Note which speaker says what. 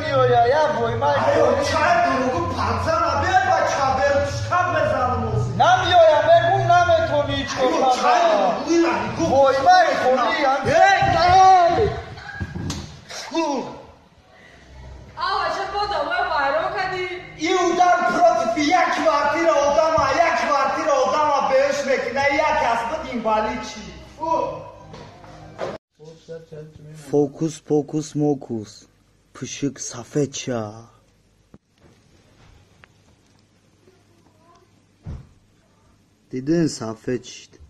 Speaker 1: меоя, я воймай.
Speaker 2: Аё чай дуругу панзана бе бача бер тушкан мезанам ози.
Speaker 1: Намеоя, мегум наметони ичко
Speaker 2: Аё чай дуругу ира нигоҳ.
Speaker 1: Воймай холи.
Speaker 2: Эй!
Speaker 3: Ава, ча бодамои вайрон кардӣ?
Speaker 2: И удар против як квартира одама, як квартира одама беҳуш мекуна, як кас буд инвалид чи. Фу.
Speaker 4: Фокус покус мокус. Пушук сафед ша. Дидин сафед шид.